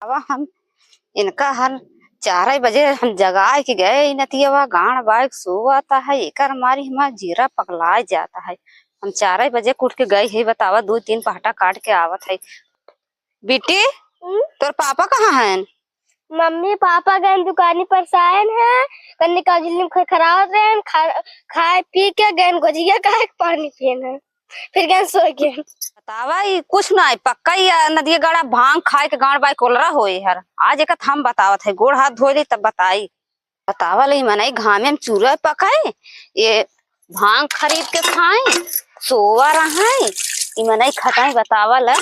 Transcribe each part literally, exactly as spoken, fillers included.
अब हम इनका हर चार बजे हम जगाए के गए, ई नतियवा गाड़ बाइक सोवत है, एकर मारी हमार जीरा पगलाए जात है। हम चार बजे के उठ के गए है, बतावा, दो तीन पहटा काट के आवत है। बिट्टी, हम्म? तोर पापा कहाँ हैं? मम्मी पापा गए दुकानी पर से आएन है, कन्नी का झिल्ली में खराब रहे, खा, खाए पी के गए गोजिया खाए के पानी पिएन है, फिर गए सो गए। बतावा, ई कुछ ना है, पक्का ही नदिया गाड़ा भांग खाए के गाड़ बाई कोलरा होए हर। आज एक हम बतावत है, गोड़ हाथ धोए ली तब बताई। बतावा ले, ई मनई घामे में चूरा पकाए, ये भांग खरीद के खाए, सोवा रहे, ई मनई खटाई। बतावा ले,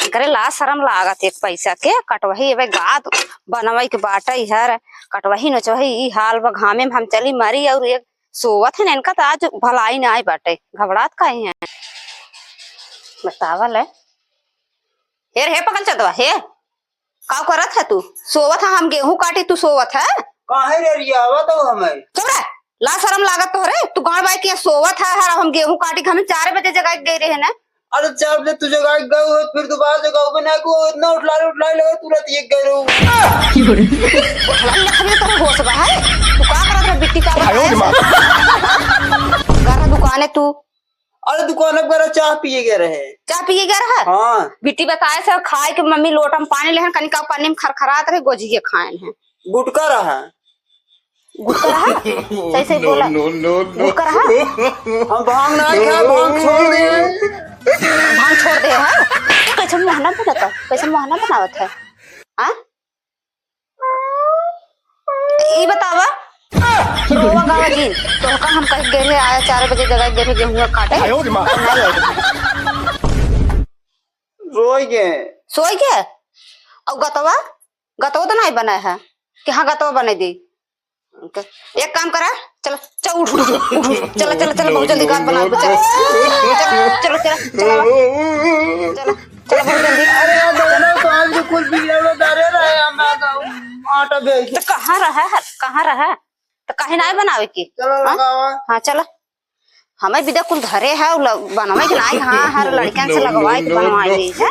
एकरे लाज शरम लागत, एक पैसा के कटवही, एबे गाद बनवई के बाटई हर, कटवही नोचवही, ई हाल बा, घामे में हम चली मरी, और एक सोवत है ना, इनका तो आज भलाई ना आई बाटे, घबरात काहे हैं? बतावा ले, हे रे, हे पकल चदवा, हे, का करत है तू? सोवत है, हम गेहूं काटी, तू सोवत है? काहे रे रियावत हो हमें? चुप रह, लाज शरम लागत तोहरे। तू गाड़ बाई के सोवत है, हर हम गेहूं काटी, हमें चार बजे जगाई के गई रहे ना। अरे चार बजे तू जगाई के गए हो, फिर दोबारा जगाओ बना को इतना उठला उठला लगे तुरंत ये गए रहो। उठला लखन में तोहरे होश बा है? तू का करत रह बिट्टी का बताए? घर दुकाने तू अरे दुकान पर चाह पिए गए रहे। चाह पिए गए रहे? हाँ। बिट्टी बताए से खाए के मम्मी लोटा में पानी लेहन, कनिका पानी में खरखरात रहे, गोजिए खाएन है। गुटका रहा। गुटका रहा? सही सही बोला। No, no, no, no। गुटका रहा? हम भांग ना खाए, भांग छोड़ दे। भांग छोड़ दे है? कैसे मुहना बनाता? कैसे मुहना बनावत है? हाँ? ई बतावा, रोवा गावा जिन, तोहका हम कह के गए रहे, आया चार बजे जगह गए रहे गेहूं काटे। आयो रे माँ। कल नहीं आए। रोई के। सोई के? अउ गतवा? गतवा तो नहीं बना है कि हाँ गतवा बने दी। एक काम करा, चल, चल उठ, उठ, उठ, उठ, चल, चल, चल, बहुत जल्दी गात बना, चल, चल, चल, चल, चल, चल, चल, बहुत जल्दी। अरे यार, दादा, तो आज भी कुल बिगड़े हुए डरे रहे, हम आ जाओ, आटा भेज। तो कहाँ रहा है, कहाँ रहा? तो काहे ना बनावे की? चलो, हाँ? लगावा। हाँ, चलो। हमें बिदा कुल धरे है, उ ल-, बनवाई के नाई, हाँ, हर लड़कियन से लगवाई के बनवाई है।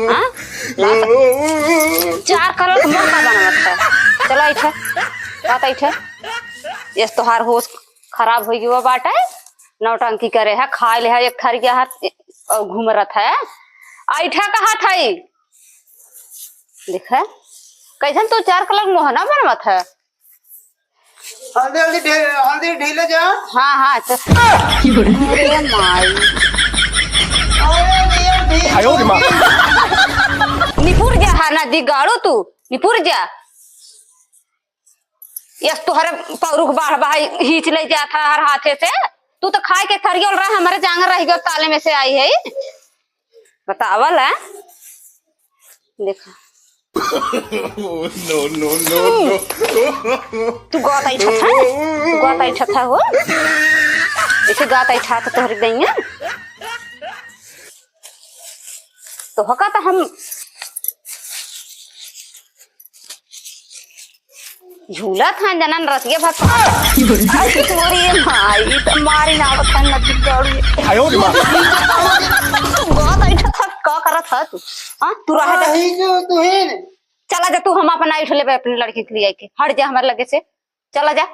हाँ? ला सक-, चार कलर के मोर का बनवत है। चलो, ऐठे, बात ऐठे। यस, तोहार होश खराब होइ गवा बाटे, नौटंकी करे है, खाए ले है, एक थरिया है, और घूम रहत है। ऐठा कहा था ई? देखे, कैसन तू चार कलर मोहना बनवत है? हल्दी, हल्दी ढे-, हल्दी ढीले जा। हाँ, हाँ, तो अरे माई। अरे, ये ढील आयो रे माँ। निपुर जा, हाँ, ना दी गाड़ू तू, निपुर जा। यस, तोहरे पौरुख बाढ़ बहाई, हीच ले जात है हर हाथे से। तू तो खाए के थरियल रहा, हमारे जांगर रह गयो, ताले में से आई है। बतावल है? देखा। No, no, no, no। तू गात आई छत है? तू गात आई छत है हो? ऐसे गात आई छत तोहरी दइया। तो हका तो हम झूलत हन जनन रतिया भर। अरे तोरी माई, त मारी ना आवत हन नदी गाड़ी। आयो रे माँ। तू गात ऐठा था, का करत था तू? हाँ, तू रह जा। ही जो तू ही ने। चला जा तू, हम अपन ऐठ लेबे अपने लड़की के लिए आके। हट जा हमारे लगे से। चला जा।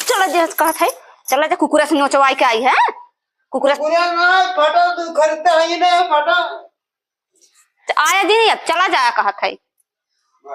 चला जा, कहत है। चला जा, कुकुरा से नोचवाई के आई है। कुकुरा कुकुरा ना, फटा तू खरीदता है ही ना, फटा। आया जी नहीं, अब चला जाया कहत है।